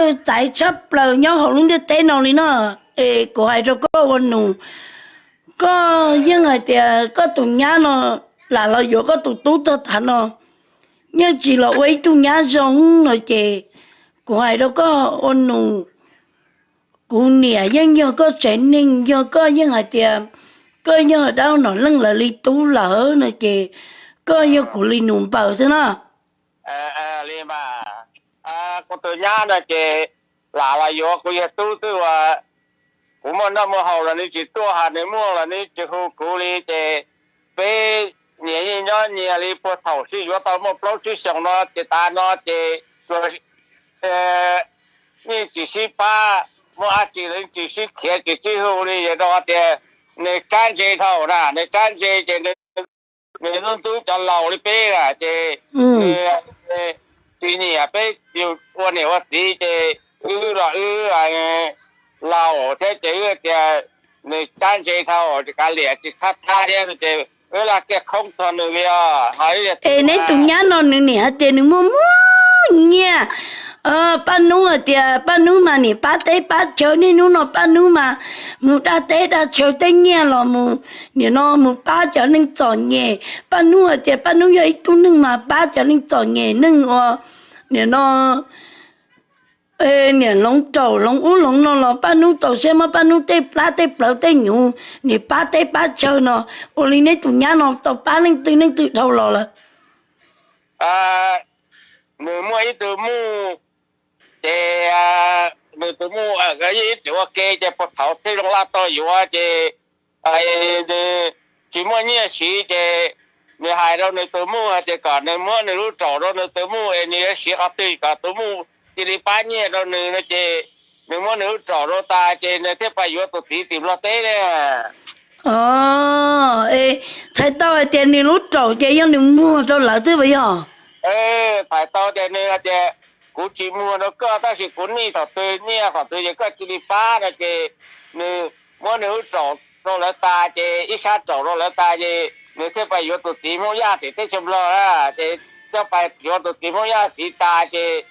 txawj txaiv tshaj plaws nyob hauv lub ntiaj teb no li no. Es kuv hais rau koj ua nus, koj yeej hais tias koj tus nyab no lam los yuav koj tus tub tog tav no, yeej tsis los ua ib tug nyab zoo no ces kuv hais rau koj ua nus, kuv niam yeej yog koj tsev neeg, yog koj yeej hais tias koj yog dab nom leej lawv li tub lawm no ces koj yog kuv li nus npaws xwb na. Li mas, kuv tus nyab no ces lam los yuav kuv yog tub twb ua, kuv muaj noj muaj haus los nws tsis tuaj, hos nws muaj los nws tsis hu kuv li ces peb nyias yeej nyob nyias li puag thaum sib yuav tau muaj plaub tsib xyoos no ces tas no ces yeej tsis sib pab, muaj dab tsi los yeej tsis sib khiav tsis sib hu li, yog rau tias nws tsab ntse dhau na, nws tsab ntse ces nws ntub ntub cov laus li peb na ces nws tsis nyiam peb ua niam ua txiv ces wb los wb laus thiab ces wb tias nws tsab ntse dhau ces kav liam tsis thab thab thiab no ces wb laj kiag khoob txog nws li os. Es neb tus nyab no nws niam hais tias nws muaj muaj nyiaj. Paj Nub hais tias Paj Nub mas niam pab teb pab chaw, niaj hnub no Paj Nub mas mus daj teb daj chaw, tej nyiaj los mus nim no mus pab cov neeg txom nyem. Paj Nub hais tias Paj Nub yog ib tug neeg mas pab cov neeg txom nyem, neeg ua nim no niam hloov raum hloov ub hloov no los Paj Nub tau siab muab Paj Nub tej plab tej plawv tej nyuv niam pab teb pab chaw no. Ua li neb tus nyab no tau pab leej twg leej twg dhau los lawm? Nws muaj ib tug muj, ces nws tus muj yeej ib txwm ua ke ces puag thaum Txhiaj Zoo Laj tau yuav ces nws tsis muaj nyiaj siv ces nws hais rau nws tus muj hais tias kom nws muab nws lub raum rau nws tus muj es nws yuav siv qhov twg kom tus muj cia li pab nyiaj rau nws no ces nws muab nws lub raum rau tas ces nws thiaj pais yuav tus txiv tim Nplog teb ne. Txhais tau hais tias nws lub raum ces yog nws muag rau lawv xwb puas yog? Txhais tau tias nws hais tias kuv tsis muag rau koj tab sis kuv nij thaum twg nyiaj thaum twg ces koj cia li pab no ces nws muab nws lub raum rau lawv tas ces ib sab raum rau lawv tas ces nws thiaj pais yuav tus txiv Hmoob Yaj tim teb chaws Nplog na. Ces coj pais yuav tus txiv Hmoob Yaj txiv tas ces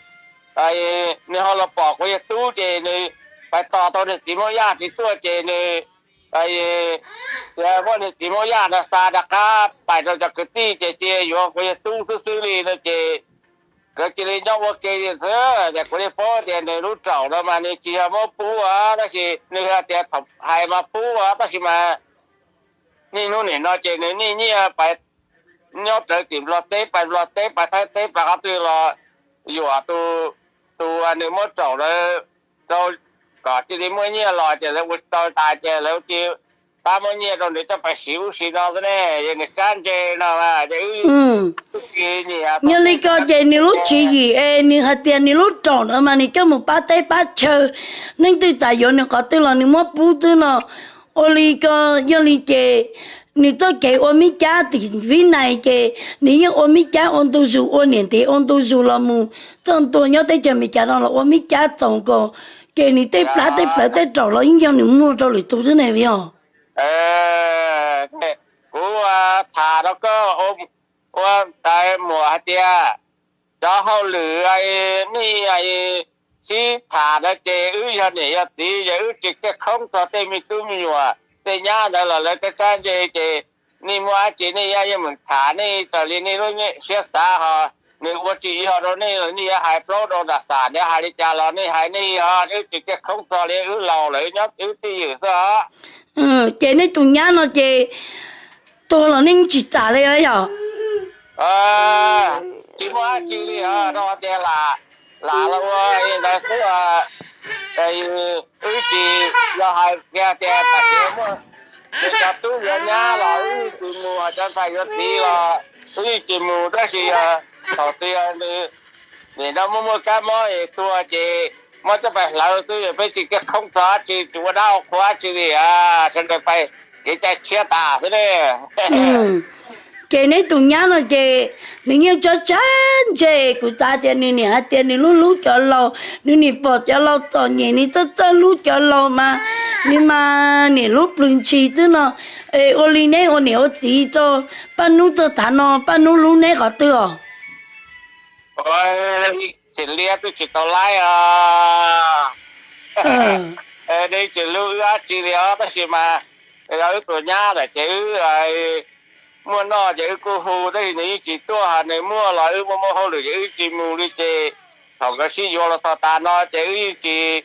nws ho los pom kuv yawg tub ces nws pais tos tau nws txiv Hmoob Yaj txiv tuaj ces nws muab nws txiv Hmoob Yaj no xa rov qab pais rau cov kwv tij ces cia yuav kuv yawg tub xwb xwb li no ces nkawd cia li nyob ua ke li xwb. Ces kuv li paub tias nws lub raum no mas nws tsis yog muab pub tab sis nws hais tias thaum hais mas pub tab sis mas niaj hnub nim no ces nws nij nyiaj pais nyob rawv tim Nplog teb, pais Nplog teb, pais Thaib teb, pais qhov twg los yuam tus, tus nws muab raum lawv rau kom cia li muaj nyiaj los ces lawv ua tsis tau tas ces lawv cia li pab muab nyiaj rau nws coj pais siv ub siv no xwb ne. Yog nws tsab ntse no ces wb tsis nyiam. Yog li ko ces nws lub tswv yim es nws hais tias nws lub raum no mas nws coj mus pab teb pab chaw, leej twg txawm yuav nws qhov twg los nws muab pub xwb no. Ua li ko, yog li ces nws txoj kev ua mib cab tim Vib Nais ces nws yeej ua mib cab ua ntu zus, ua niam ntev ua ntu zus los mus txog ntua nyob teb chaws Amelikas no los ua mib cab txaus nkaus, ces nws tej plab tej plawv tej raum los yeej yog nws muag rau lwm tus xwb ne yog. Kuv tham rau koj ua ntawd muam hais tias cov hauj lwm nej sib tham no ces wb yog niam yog txiv ces wb tsis kiaj khoob txog tej me tub me nyuam tej nyab ntawd los lawv tej tsab ntse ces nej muaj dab tsi nej yeej mus tham nej raws li nej lub siab xav ho. Nws ua tsis yog rau nej los nej yuav hais plaub rau nram xam, nws hais li cas los nej hais nej ho, wb tsis kiaj khoob txog li, wb laus lawm nyob wb twj ywm xwb os. Ces nej tus nyab no ces tuag los nej tsis xam li yog? Tsis muaj dab tsi li os, rau tias lam los ua li ntawd xwb. Wb tsis yog hais kiag tias tam sim no nws cov tub yuav nyab los wb tsis mus, cov ntxhais yuav txiv los wb tsis mus, tab sis yog thaum twg yog nws nim no muaj muaj kab mob es tuag ces muab coj pais hlawv xwb, peb tsis kiaj khoob txog dab tsi, tsis ua dab ua qhua dab tsi li, sawv daws pais kev cai tshiab tas xwb ne. Ces neb tus nyab no ces nws yeej tsab tsab ntse, kuv xav tias nws niam hais tias nws hlub hlub cov laus, nws niam pom cov laus txom nyem nws txawj txawj hlub cov laus mas nws mas niam hlub plws ntshis xwb no. Es ua li neb ua niam ua txiv rau Paj Nub txog tav no, Paj Nub hlub neb qhov twg os? tsis liab twb tsis tau laib os. Nws tsis hlub wb dab tsi li os, tab sis mas yog wb tus nyab lawm ces wb muaj noj ces wb kuj hu, tab sis nws yeej tsis tuaj, ho nws muaj los wb muaj muaj hauj lwm ces wb tsis mus li ces thaum nkawd sib yuav los txog tas no ces wb yeej tsis,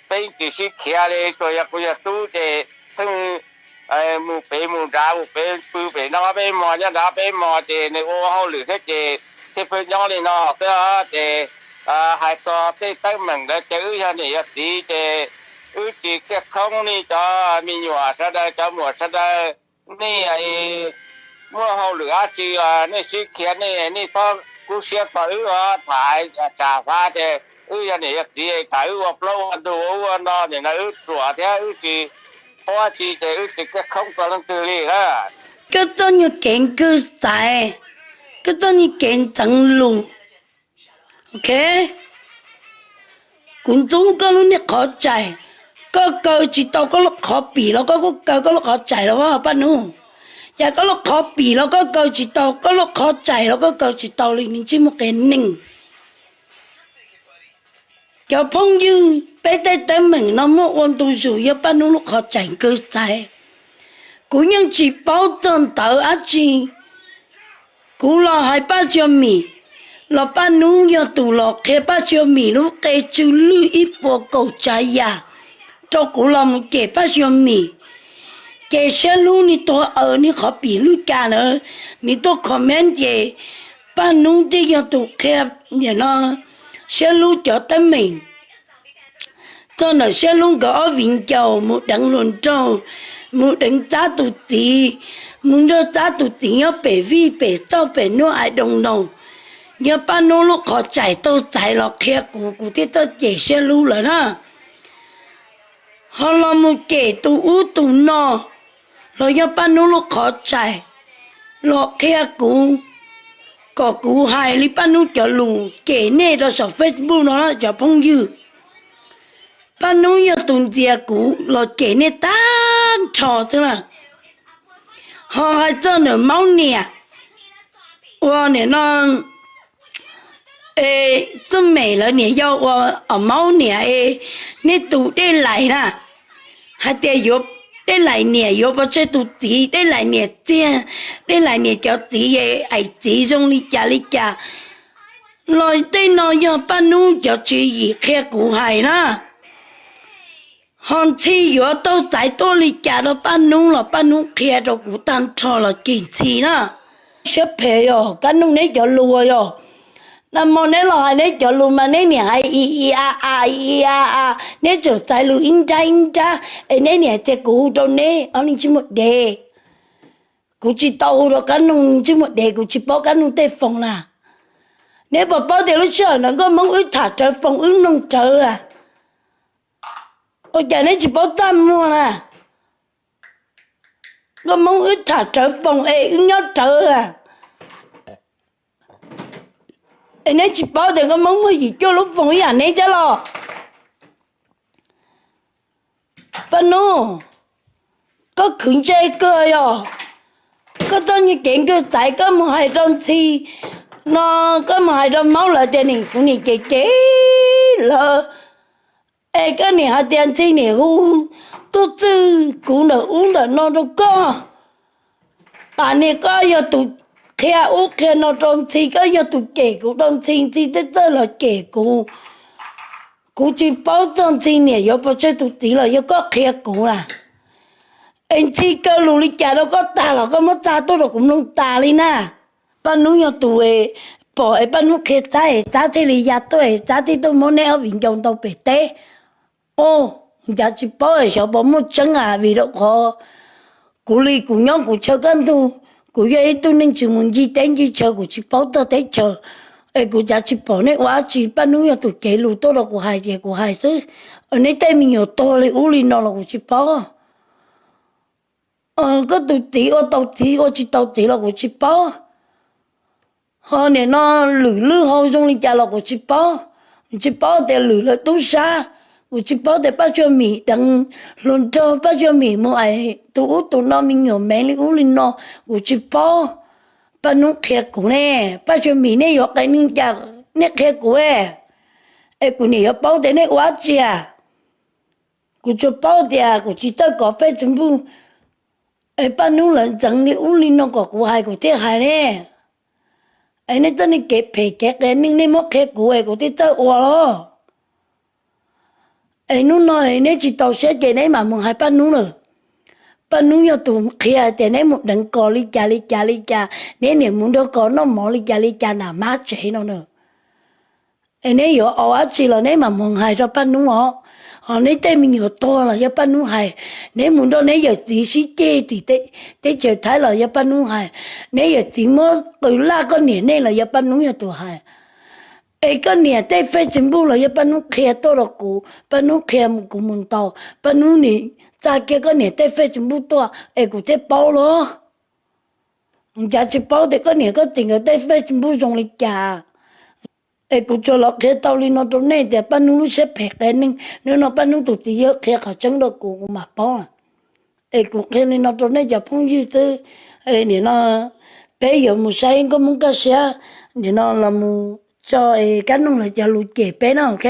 peb yeej tsis sib khiav li, tsuas yog kuv yog tub ces pheej mus pem mus nrad, mus pem pw pem nrad ob peb hmos, nyob nrad ob peb hmos ces nws ua hauj lwm thiab ces thiaj pheej nyob li no xwb os. Ces hais txog tej teeb meem ntawd ces wb yog niam yog txiv ces wb tsis kiaj khoob li cov me nyuam sawv daws, cov muam sawv daws. Nej muaj hauj lwm dab tsi nej sib khiav, nej txhob kub siab txog wb os, tham tsam xav ces wb yog niam yog txiv, tham wb ua plaub ua ntug ua ub ua no nim no wb ruam thiab wb tsis paub dab tsi ces wb tsis kiaj khoob txog leej twg li na. Koj txoj nyuag kev nkag xaiv, koj txoj nyuag kev ntxeev lus, ok. Kuv ntxub koj lub niag qhov tsaim, koj kaw tsis tau koj lub qhov pim los koj kuj kaw koj lub qhov tsaim los Paj Nub. Yog koj lub qhov pim los koj kaw tsis tau, koj lub qhov tsaim los koj kaw tsis tau li, nws tsis muaj qias neeg. Cov phooj ywg, peb tej teeb meem no muaj ua ntu zus yog Paj Nub lub qhov tsaim nkag xaiv. Kuv yeej tsis paub txog ntawv dab tsi. Kuv los hais Paj Xyoo Mim, los Paj Nub yog tus los qhia Paj Xyoo Mim lub qe tsw lwj ib puas kaum tsav yam rau kuv los mus cem Paj Xyoo Mim. Ces siab hlub nws tuag aws nws qhov pim lwj cas na, nws tuaj comment ces Paj Nub thiaj yog tus qhia. Nim no siab hlub cov teeb meem txog ntawm siab hlub nkawd ob viv ncaus mus deev hluas nraug, mus deev Txab tus txiv, mus nrog Txab tus txiv nyob pem vij pem txauj pem nuj I don't know. Yog Paj Nub lub qhov tsaim tau txais los qhia kuv, kuv thiaj txawj cem siab hlub lawm na. Ho los mus cem tus ub tus no, los yog Paj Nub lub qhov tsaim los qhia kuv, kom kuv hais li Paj Nub cov lus cem nej rau saum Facebook no cov phooj ywg. Paj Nub yog tus ntxias kuv los cem nej tag nrho xwb na. Ho hais txog ntawm Maub niam, ua nim no, Txawj Mem lawv niam yau ua, Maub niam es, nej tus Dej Lais na, hais tias yuav, Dej Lais niam yuav pov tseg tus txiv, Dej Lais niam txiag, Dej Lais niam cov txiv es ais txiv zoo li cas li cas. Los tej no yog Paj Nub cov tswv yim qhia kuv hais na. Ho Ntxhi yuav tau txais tuaj li cas rau Paj Nub los Paj Nub qhia rau kuv tag nrho los cem Ntxhi na. Siab phem yog Kab Noog neb cov lus yog, nag hmo neb los hais neb cov lus mas neb niam hais i i a a i i a a, neb tseem txais lus ib nrab ib nrab es neb niam hais tias kuv hu rau neb ob neeg ntsej muag dev. Kuv tsis tau hu rau Kab Noog ntsej muag dev, kuv tsis paub Kab Noog tej foos na. Neb puas paub tias lub sij hawm ntawd nkauj Hmoob wb tham rawv foos wb mloog rawv a? Ua cas neb tsis paub txaj muag na? Nkauj Hmoob wb tham rawv foos es wb nyob rawv a, es neb tsis paub tias nkauj Hmoob muaj yim cuaj lub foos ib yam neb thiab los? Paj Nub, koj khwv ntsej kawg yog, koj txoj niag kev nkag xaiv koj mus hais rau Ntxhi no, koj mus hais rau Maub lawv tias nim kuv nim cem cem lawv, es koj nim hais tias Ntxhi nim hu tuaj txwj kuv ntawm ub ntawm no rau koj. Pam niag koj yog tus qhia ub qhia no rau Ntxhi, koj yog tus cem kuv rau Ntxhi, Ntxhi thiaj txawj los cem kuv. Kuv tsis paub txog Ntxhi niam yuav pov tseg tus txiv los yog koj qhia kuv na. Es Ntxhi kaw lus li cas rau koj tag los koj muab tsa tuaj rau kuv mloog tas li na. Paj Nub yog tus pom es Paj Nub qhia Txab es Txab thiaj li ya tuaj es Txab thiaj tuaj muab neb ob viv ncaus ntaus pem teb. Os, ncav tsis paub es xyov puas muaj tseeb as, vim rau qhov kuv li kuv nyob kuv chaw kaj ntug, kuv yog ib tug neeg tsis mus ncig teb ncig chaw, kuv tsis paub txog teb chaws, es kuv ncav tsis pom nej ua dab tsi. Paj Nub yog tus cev lus tuaj rau kuv hais ces kuv hais xwb. Neb tej me nyuam tuag li ub li no los kuv tsis paub. Koj tus txiv ua tau txiv ua tsis tau txiv los kuv tsis paub. Ho nim no lwm lwj hau zoo li cas los kuv tsis paub. Kuv tsis paub tias lwm lawv tub sab, kuv tsis paub tias Paj Tsua Mim deev hluas nraug, Paj Tsua Mim mus ais tus ub tus no me nyuam mev li ub li no, kuv tsis paub. Paj Nub qhia kuv ne, Paj Tsua Mim nej yuav qe neeg cas, nej qhia kuv es. Es kuv niam yuav paub tias nej ua dab tsi a? Kuv tsuas paub tias kuv tsis txawj kov Facebook, es Paj Nub lawv ntxeev li ub li no kom kuv hais kuv thiaj hais ne. Es nej txoj niag kev phem kev qias neeg nej muab qhia kuv es kuv thiaj txawj ua los. Es hnub no neb tsis tau siab ces neb mam mus hais Paj Nub lawm. Paj Nub yog tus qhia tias neb mus deev kos li cas li cas li cas, neb niam mus nrog kos noj mov li cas li cas nram mab tsev no na. Es neb yuav ua dab tsi los neb mam mus hais rau Paj Nub os. Ho neb tej me nyuam tuag los yog Paj Nub hais, neb mus nrog neb yawm txiv sib ceg tim teb chaws Thaib los yog Paj Nub hais, neb yawm txiv muab qw laj koj niam nej los yog Paj Nub yog tus hais. Es koj niam tej Facebook los yog Paj Nub qhia tuaj rau kuv, Paj Nub qhia kuv mus ntaus, Paj Nub nim tsa kiag koj niam tej Facebook tuaj es kuv thiaj paub los. Cas tsis paub tias koj niam koj txiv nkawd tej Facebook zoo li cas. Es kuv tsuas los qhia tau li no rau nej tias Paj Nub lub siab phem qias neeg, nim no Paj Nub tus txiv yawg qhia qhov tseeb rau kuv kuv mam paub. Es kuv qhia li no rau nej cov phooj ywg xwb. Nim no peb yuav mus saib nkauj Hmoob Kaj Siab, nim no los mus tso es Kab Noog lawv cov lus cem peb no, ok.